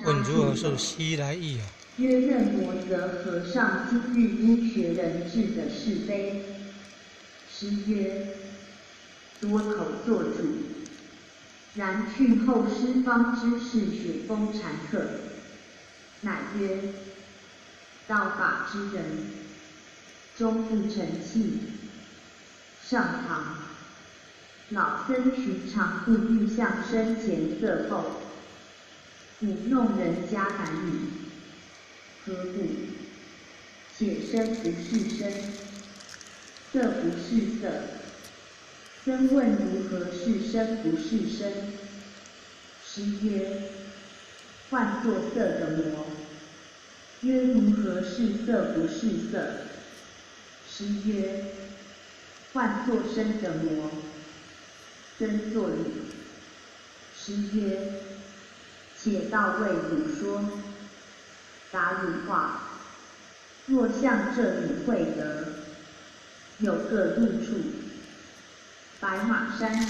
问沙如何去是西来意啊？曰嫩摩泽和尚今日应学人智的是非。师曰：多口作主。然去后师方知是雪峰禅客。乃曰：道法之人，终不成器。上堂，老僧寻常不欲向身前色后，舞弄人家男女，何故？且身不是身，色不是色。僧问如何是身不是身？师曰：唤作色的魔。曰如何是色不是色？师曰：唤作身的魔。僧作礼。师曰：且道为汝说。答汝话。若向这里会得，有个入处。白马山。